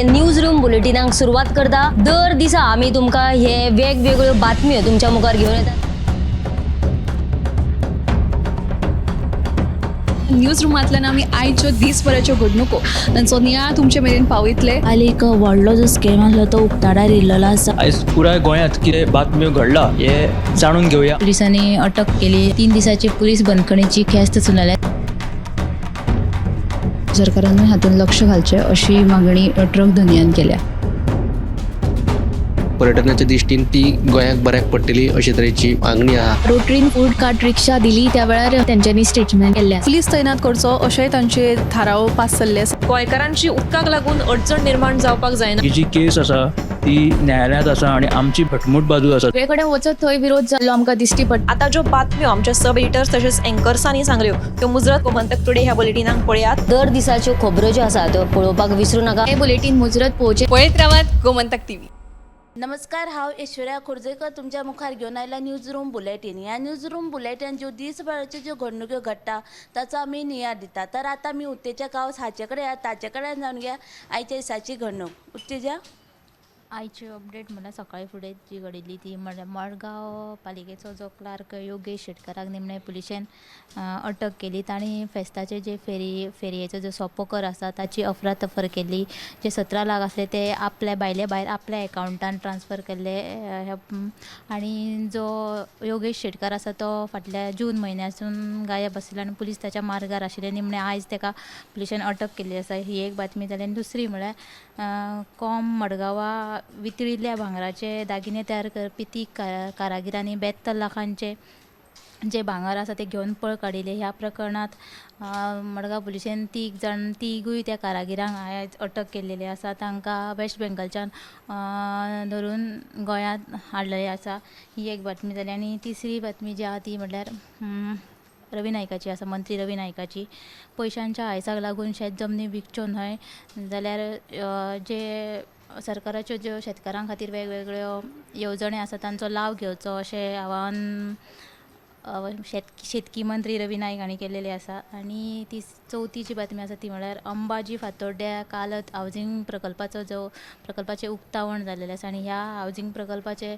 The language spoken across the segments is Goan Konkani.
न्यूज रूम बुलेटिनाक सुरवात करता. दर दिसा आमी तुमकां हे वेगवेगळ्यो बातम्यो तुमच्या मुखार घेवन येतात. न्यूज रुमांतल्यान आमी आयच्यो दीसभराच्यो घडणुको तांचो नियाळ तुमचे मेरेन पावयतले. काल एक व्हडलो जो स्कॅम आसलो तो उक्ताडार येयल्लो आसा. आयज पुराय गोंयांत कितें बातम्यो घडला हे जाणून घेवया. पोलिसांनी अटक केली. 3 दिसाची पोलीस बंदखणीची ख्यास्त सुनावल्या. सरकारानूय हातूंत लक्ष घालचें अशी मागणी ट्रक धनयान केल्या. पर्यटनाच्या दृश्टीन ती गोंयाक बऱ्याक पडटली अशे तरेची मागणी आहा. रोटरीन फूड कार्ट रिक्षा दिली त्या वेळार तेंच्यांनी स्टेटमेंट केल्लें आसा. पुलीस तैनात करचो अशेंय तांचे थाराव पास जाल्ले आसा. गोंयकारांची उदकाक लागून अडचण निर्माण जावपाक जायना. ही जी केस आसा ती न्यायालयांत आसा आनी आमची घटमूट बाजू आसा. सगळे कडेन वचत थंय विरोध जाल्लो आमकां दिश्टी पडटा. आतां ज्यो बातम्यो आमच्या सब एडिटर्स तशेंच एंकर्सांनी सांगल्यो त्यो मुजरत गोमंतक टुडे ह्या बुलेटिनाक पळयात. दर दिसाच्यो खबरो ज्यो आसा त्यो पळोवपाक विसरू नाका. हें बुलेटीन मुजरत पळोवचें. पळयत रावात गोमंतक टीव्ही. नमस्कार, हांव ऐश्वर्या खोर्जेकर तुमच्या मुखार घेवन आयला न्यूज रूम बुलेटीन. ह्या न्यूज रूम बुलेटीन ज्यो दीसभराच्यो ज्यो घडणुक्यो घडटा ताचो आमी नियाळ दिता. तर आतां आमी उत्तेजा गांवस हाचे कडेन ताचे कडेन जावन घया आयच्या दिसाची घडणूक. उत्तेजा, आयची अपडेट म्हणल्यार सकाळी फुडें जी घडिल्ली ती म्हणल्यार मडगांव पालिकेचो जो क्लार्क योगेश शेटकाराक निमणे पुलिशेन अटक केली. तांणी फेस्ताचे जे फेरयेचो जो सोपो कर आसा ताची अफरातफर केल्ली. जे 17 लाख आसले ते आपल्या भायले भायर आपल्या एकावंटान ट्रान्सफर केल्ले. आनी जो योगेश शेटकार आसा तो फाटल्या जून म्हयन्यासून गायब आशिल्लो आनी पुलीस ताच्या मार्गार आशिल्ले. निमणे आयज ताका पुलिशेन अटक केल्ली आसा. ही एक बातमी जाली. आनी दुसरी म्हळ्यार कॉम मडगांवा वितळिल्ल्या भांगराचे दागिने तयार करपी 3 कारागिरांनी 72 लाखांचे जे भांगर आसा ते घेवन पळ काडिल्ले. ह्या प्रकरणांत मडगांव पुलिशेन तिगूय त्या कारागिरांक आयज अटक केल्लेली आसा. तांकां वेस्ट बेंगलच्यान धरून गोंयांत हाडलेले आसा. ही एक बातमी जाली. आनी तिसरी बातमी जी आसा ती म्हळ्यार रवी नायकाची आसा. मंत्री रवी नायकाची पयशांच्या हांयसाक लागून शेत जमनी विकच्यो न्हय जाल्यार जे सरकाराच्यो ज्यो शेतकारां खातीर वेगवेगळ्यो येवजण्यो आसा तांचो लाव घेवचो अशें आवाहन शेतकी मंत्री रवी नायक हांणी केल्लेलें आसा. आनी ती चवथी जी बातमी आसा ती म्हळ्यार अंबाजी फातोड्ड्या कालत हावजींग प्रकल्पाचो जो प्रकल्पाचें उक्तावण जाल्लेलें आसा. आनी ह्या हावजींग प्रकल्पाचे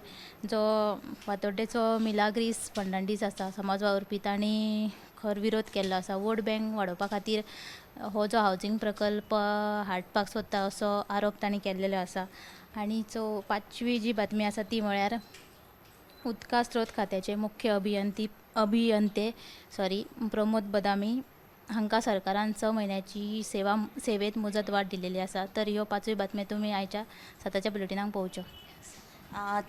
जो फातोड्डेचो मिलाग्रीस फर्नांडीस आसा समाज वावुरपी तांणी खर विरोध केल्लो आसा. वोट बँक वाडोवपा खातीर हो जो हावजींग प्रकल्प हाडपाक सोदता असो आरोप तांणी केल्लेलो आसा. आनी पांचवी जी बातमी आसा ती म्हळ्यार उदका स्रोत खात्याचे मुख्य अभियंते प्रमोद बदामी हांकां सरकारान 6 म्हयन्याची सेवेत मुजत वाड दिलेली आसा. तर ह्यो 5 बातम्यो तुमी आयच्या 7च्या बुलेटिनाक पळोवच्यो.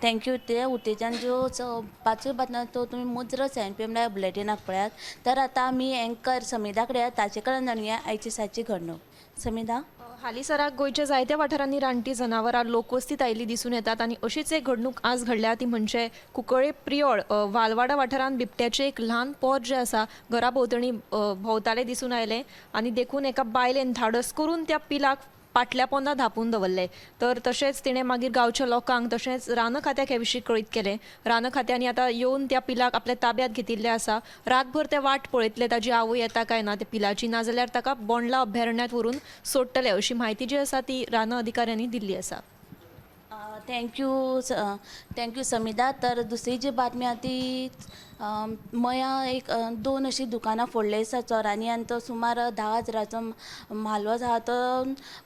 Thank you. ते उत्तेजान ज्यो 5 बातम्यो त्यो तुमी मुजरत 7 PM live बुलेटिनाक पळयात. तर आतां आमी एंकर समिधा कडेन ताचे कडेन जाणूया आयची दिसाची घडणूक. समिधा, हालींसराक गोंयच्या जायत्या वाठारांनी रानटी जनावरां लोकवस्तीत आयिल्ली दिसून येतात आनी अशीच एक घडणूक आज घडल्या ती म्हणजे कुंकळे प्रियोळ वालवाडा वाठारांत बिबट्याचें एक ल्हान पोर जें आसा घरा भोंवतणी भोंवतालें दिसून आयलें आनी देखून एका बायलेन धाडस करून त्या पिलाक पाटल्या पोंदा धांपून दवरलें. तर तशेंच तिणें मागीर गांवच्या लोकांक तशेंच रान खात्याक हे विशीं कळीत केलें. रान खात्यांनी आतां येवन त्या पिलाक आपल्या ताब्यांत घेतिल्लें आसा. रातभर ते वाट पळयतले ताजी आवय येता काय ना त्या पिलाची, नाजाल्यार ताका बोंडला अभ्यारण्यांत व्हरून सोडटले अशी म्हायती जी आसा ती रान अधिकाऱ्यांनी दिल्ली आसा. Thank you thank you Samidha. तर दुसरी जी बातमी आसा ती मया एक 2 अशीं दुकानां फोडले आसा चोरांनी आनी तो सुमार 10 हजाराचो म्हालो आसा तो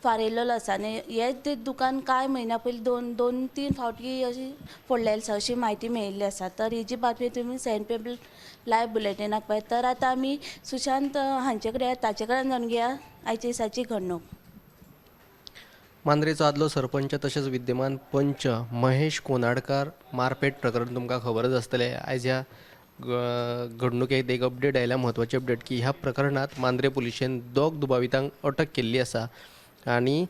फारयलेलो आसा. आनी हें ते दुकान कांय म्हयन्या पयलीं 2-3 फावटी अशी फोडलेलें आसा अशी म्हायती मेळिल्ली आसा. तर ही जी बातमी तुमी 7 PM live बुलेटिनाक पळयात. तर आतां आमी सुशांत हांचे कडेन ताचे कडेन जाणून घेया आयच्या दिसाची घडणूक. मांद्रेचो आदलो सरपंच तशेंच विद्यमान पंच महेश कोनाडकार मारपेट प्रकरण तुमकां खबरच आसतलें. आयज ह्या घडणुकेत एक अपडेट आयल्या, म्हत्वाची अपडेट की ह्या प्रकरणांत मांद्रे पुलिशेन 2 दुबावितांक अटक केल्ली आसा आनी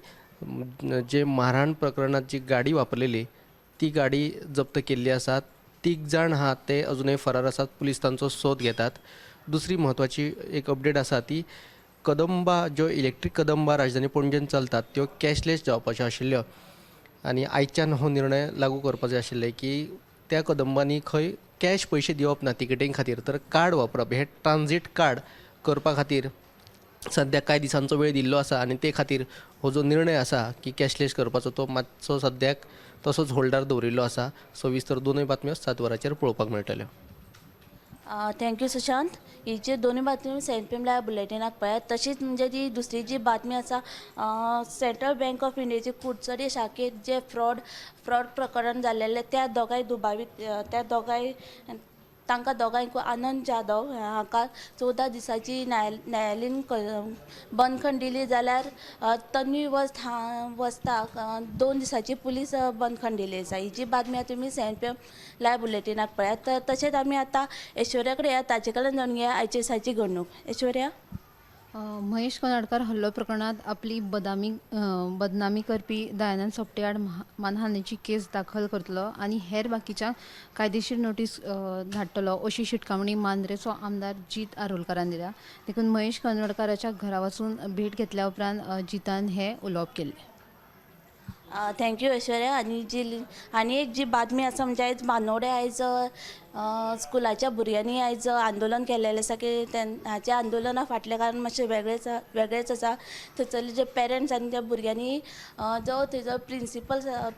जे मारहाण प्रकरणांत जी गाडी वापरलेली ती गाडी जप्त केल्ली आसा. 3 जाण आहात ते अजुनय फरार आसात, पुलीस तांचो सोद घेतात. दुसरी म्हत्वाची एक अपडेट आसा ती कदंबा ज्यो इलेक्ट्रीक कदंबा राजधानी पणजेन चलतात त्यो कॅशलेस जावपाच्यो आशिल्ल्यो आनी आयच्यान हो निर्णय लागू करपाचो आशिल्ले की त्या कदंबांनी खंय कॅश पयशे दिवप ना तिकेटीं खातीर, तर कार्ड वापरप, हें ट्रान्जीट कार्ड करपा खातीर सद्याक कांय दिसांचो वेळ दिल्लो आसा आनी ते खातीर हो जो निर्णय आसा की कॅशलेस करपाचो तो मातसो सद्याक तसोच होल्डार दवरिल्लो आसा. सविस्तर दोनूय बातम्यो 7 वरांचेर पळोवपाक मेळटल्यो. Thank you Sushant. ही जी दोनूय बातमी 7 PM live बुलेटिनाक पळयात. तशीच म्हणजे जी दुसरी जी बातमी आसा, सेंट्रल बँक ऑफ इंडियाची कुडचडे शाखेंत जे फ्रॉड प्रकरण जाल्लेलें त्या दोगांय दुबावीत, त्या दोगांय तांकां दोगांयकूय आनंद जाधव हाका 14 दिसांची न्यायालयीन बंदखण दिली, जाल्यार तन्वी वस्ताक 2 दिसांची पुलीस बंदखण दिली आसा. ही जी बातमी आसा तुमी 7 PM live बुलेटिनाक पळयात. तर तशेंच आमी आतां ऐश्वर्या कडेन या, ताचे कडल्यान जाणून घेया आयचे दिसाची घडणूक. ऐश्वर्या. महेश कोनाडकार हल्लो प्रकरणांत आपली बदनामी करपी दयानंद सोपटे आड मानहानीची केस दाखल करतलो आनी हेर बाकीच्या कायदेशीर नोटीस धाडटलो अशी शिटकावणी मांद्रेचो आमदार जीत आरोलकारान दिल्या. देखून महेश कोनाडकाराच्या घरा वचून भेट घेतल्या उपरांत जितान हे उलोवप केल्लें. Thank you Aishwarya. आनी जी आनी एक जी बातमी आसा म्हणजे आयज बांदोडे आयज स्कुलाच्या भुरग्यांनी आयज आंदोलन केलेलें आसा की हाचें आंदोलना फाटलें कारण मातशें वेगळेंच आसा. थंयसरले जे पेरंट्स आनी त्या भुरग्यांनी जो थंयसर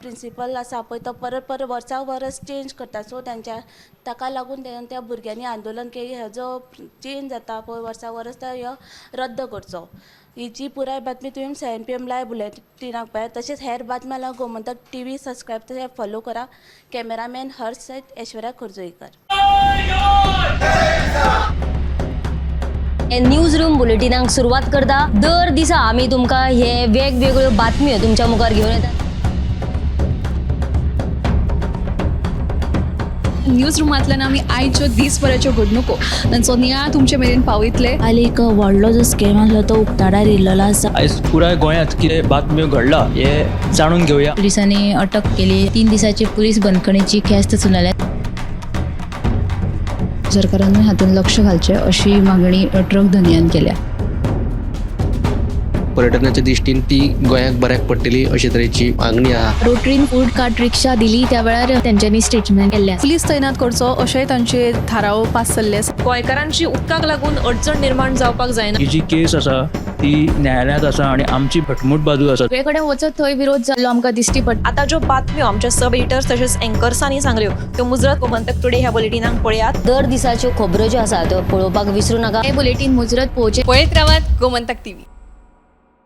प्रिंसिपल आसा पळय तो परत परत वर्सा वरस चेंज करता. सो ताका लागून त्या भुरग्यांनी आंदोलन केलें. हो जो चेंज जाता पळय वर्सा वरस तो हो रद्द करचो. ही जी पुराय बातमी तुमी 7 PM live बुलेटिनाक पळयात. तशेंच हेर बातम्या लागून गोमंतक TV subscribe तशें फॉलो करा. कॅमेरामॅन हर्ष सयत ऐश्वर्या खोर्जुंवेकर. न्यूज रूम बुलेटिनाक सुरवात करता. दर दिसा आमी तुमकां हे वेगवेगळ्यो बातम्यो तुमच्या मुखार घेवन येतात. न्यूज रुमांतल्यान आमी आयच्यो दीसभराच्यो घडणुको तांचो नियाळ तुमचे मेरेन पावयतले. काल एक व्हडलो जो स्कॅम आसलो तो उक्ताडार येयल्लो आसा. आयज पुराय गोंयांत कितें बातम्यो घडला हे जाणून घेवया. पुलिसांनी अटक केली. 3 दिसाची पुलीस बंदखणीची ख्यास्त सुनायल्या. सरकारानूय हातूंत लक्ष घालचें अशी मागणी ट्रक धनयान केल्या. पर्यटनाच्या दृश्टीन ती गोंयाक बऱ्याक पडटली अशे तरेची मागणी आहा. रोटरीन फूड कार्ट रिक्षा दिली त्या वेळार तेंच्यांनी स्टेटमेंट केल्लें आसा. पुलीस तैनात करचो अशेंय तांचे थाराव पास जाल्ले आसा. गोंयकारांची उदकाक लागून अडचण निर्माण जावपाक जायना. ही जी केस आसा ती न्यायालयांत आसा आनी आमची घटमूट बाजू आसा. सगळे कडेन वचत थंय विरोध जाल्लो आमकां दिश्टी पडटा. आतां ज्यो बातम्यो आमच्या सब एडिटर्स तशेंच एंकर्सांनी सांगल्यो त्यो मुजरत गोमंतक टुडे ह्या बुलेटिनाक पळयात. दर दिसाच्यो खबरो ज्यो आसा त्यो पळोवपाक विसरूं नाका. हे बुलेटीन मुजरत पळोवचें. पळयत रावात गोमंतक टीव्ही.